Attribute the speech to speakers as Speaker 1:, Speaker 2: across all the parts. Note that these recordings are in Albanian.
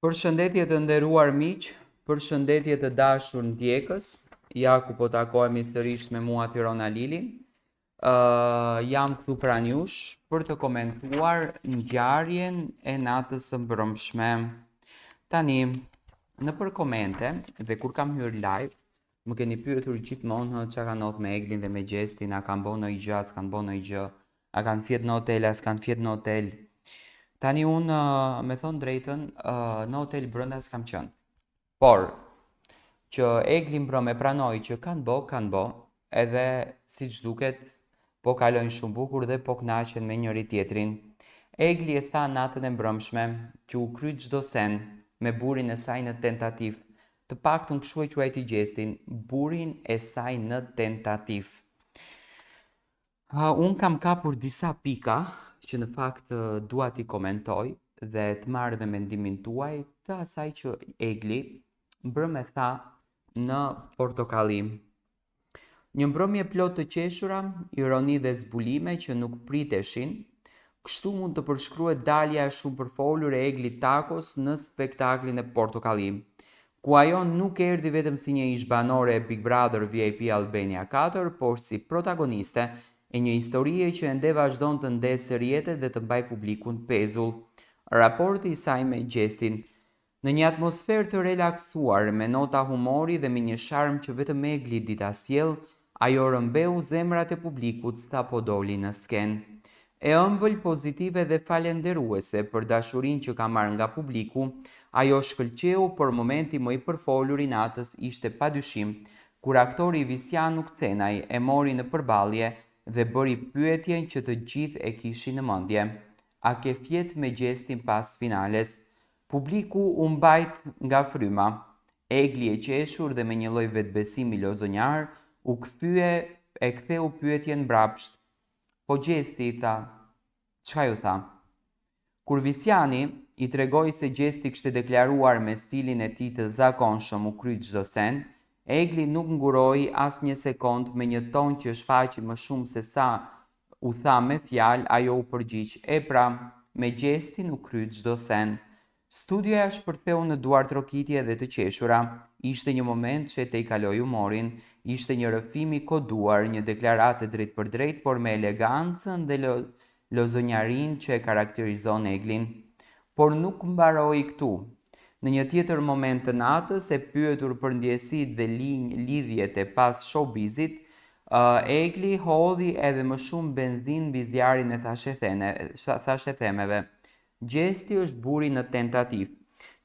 Speaker 1: Përshëndetje të nderuar miq, përshëndetje të dashur ndjekës. Ja ku po takohemi sërish me mua Tiron Alilin. Uh, jam këtu pranë jush për të komentuar ngjarjen e natës së mbrëmshme. Tani, nëpër komente dhe kur kam hyrë live, më keni pyetur gjithmonë hë ça ka ndodh me Eglin dhe me Gjestin, a kanë bo ndonjë gjë, a s'kanë bo ndonjë gjë. A kanë fjet në hotel, a s'kanë fjet në hotel. Tani unë, me thonë drejtën, në hotel brenda s'kam qenë. Por, që Egli mbrëmë e pranoi që kanë bo, kanë bo, edhe siç duket, po kalojnë shumë bukur dhe po kënaqen me njëri tjetrin. Egli e tha natën e mbrëmshme që u kry çdo sen me burrin e saj në tentativë. Të paktën kështu e quajti Gjestin, burrin e saj në tentativë. Unë kam kapur disa pika që në fakt dua t'i komentoj dhe të marr edhe mendimin tuaj të asaj që Egli mbrëmë e tha në Portokalli. Një mbrëmje plot të qeshura, ironi dhe zbulime që nuk priteshin, kështu mund të përshkruhet dalja e shumëpërfolur e Egli Takos në spektaklin e Portokalli. Ku ajo nuk erdhi vetëm si një ish-banore e Big Brother VIP Albania 4, por si protagoniste e një historie që ende vazhdon të ndezë rrjetet dhe të mbajë publikun pezull. Raporti i saj me Gjestin. Në një atmosferë të relaksuar, me nota humori dhe me një sharm që vetëm Egli di ta sjellë, Ajo rrëmbeu zemrat e publikut sapo doli në skenë. E ëmbël, pozitive dhe falenderuese për dashurinë që ka marrë nga publiku, ajo shkëlqeu por momenti më i përfolur i natës ishte padyshim kur aktori Visjan Ukcenaj e mori në përballje dhe bëri pyetjen që të gjithë e kishin në mendje, A ke fjet me Gjestin pas finales? Publiku u mbajt nga fryma. Egli e qeshur dhe me një lloj vetëbesimi lozonjar u kthye e ktheu pyetjen mbrapsht. Po Gjesti i tha. Çka ju tha? Kur Visjani i tregoi se Gjesti kishte deklaruar me stilin e tij të zakonshëm u kry çdo send, Egli nuk nguroi as një sekondë me një ton që shfaqi më shumë se sa u tha me fjalë ajo u përgjigj e pra, me Gjestin u kry çdo send. Studioja shpërtheu në duartrokitje dhe të qeshura. Ishte një moment që e tejkaloi humorin. Ishte një rrëfim i koduar, një deklaratë e drejtpërdrejtë por me elegancën dhe lozonjarinë që e karakterizon Eglin. Por nuk mbaroi këtu. Në një tjetër moment të natës, e pyetur për ndjesitë dhe lidhjet e pas showbizit, Egli hodhi edhe më shumë benzinë mbi zjarrin e thashethemeve. Gjesti është burri në tentativë.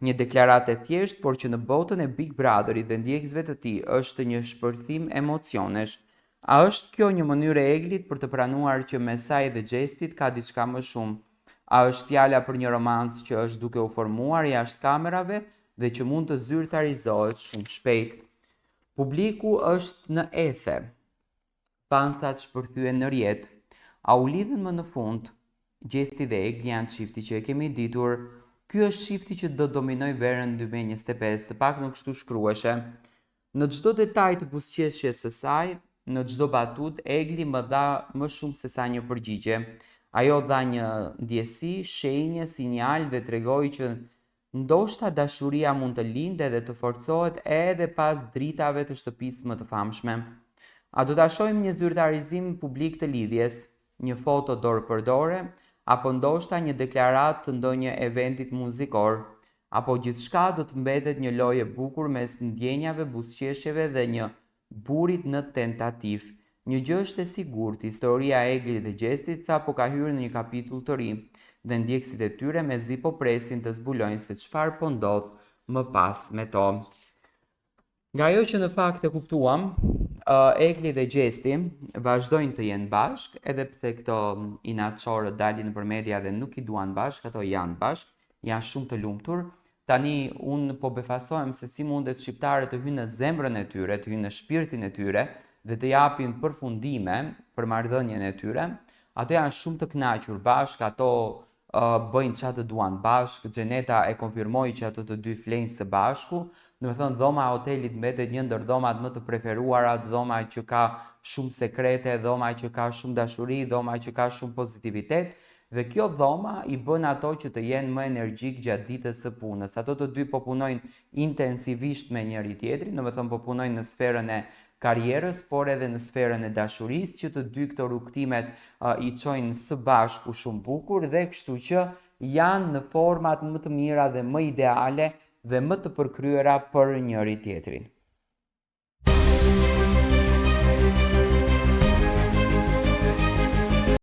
Speaker 1: Një deklaratë e thjeshtë, por që në botën e Big Brotherit dhe ndjekësve të tij është një shpërthim emocionesh. A është kjo një mënyrë e Eglit për të pranuar që mes saj dhe Gjestit ka diçka më shumë? A është fjala për një romancë që është duke u formuar jashtë kamerave dhe që mund të zyrtarizohet shumë shpejt? Publiku është në ethe. Fansat shpërthyen në rrjet. A u lidhën më në fund? Gjesti dhe Egli janë çifti që e kemi ditur. Ky është çifti që do dominojë verën 2025, të paktën kështu shkruheshe. Në çdo detaj të buzëqeshjes së saj, në çdo batutë, Egli më dha më shumë sesa një përgjigje. Ajo dha një ndjesi, shenjë, sinjal dhe tregoi që ndoshta dashuria mund të lindë dhe të forcohet edhe pas dritave të shtëpisë më të famshme. A do ta shohim një zyrtarizim publik të lidhjes, një foto dorë për dore, apo ndoshta një deklaratë të ndonjë eventit muzikor? Apo gjithçka do të mbetet një lojë e bukur mes ndjenjave, buzëqeshjeve dhe një burrit në tentativë. Një gjë është e sigurt, historia e Eglit dhe Gjestit sapo ka hyrë në një kapitull të ri dhe ndjekësit e tyre mezi po presin të zbulojnë se çfarë po ndodh më pas me to. Nga ajo që në fakt e kuptuam, uh, Egli dhe Gjesti vazhdojnë të jenë bashkë, edhe pse këto inatçorët dalin nëpër media dhe nuk i duan bashkë, ato janë bashkë, janë shumë të lumtur, Tani unë po befasohem se si mundet shqiptarët të hyjnë në zemrën e tyre, të hyjnë në shpirtin e tyre dhe të japin përfundime për marrëdhënien e tyre. Ato janë shumë të kënaqur bashkë, ato uh, bëjnë ça të duan bashkë. Xheneta e konfirmoi që ato të dy flejnë së bashku. Domethënë dhoma e hotelit mbetet një ndër dhomat më të preferuara, dhoma që ka shumë sekrete, dhoma që ka shumë dashuri, dhoma që ka shumë pozitivitet. Dhe kjo dhoma i bën ato që të jenë më energjik gjatë ditës së punës. Ato të dy po punojnë intensivisht me njëri tjetrin, domethënë po punojnë në sferën e karrierës, por edhe në sferën e dashurisë, që të dy këto rrugëtimet i çojnë së bashku shumë bukur dhe kështu që janë në format më të mira dhe më ideale dhe më të përkryera për njëri tjetrin.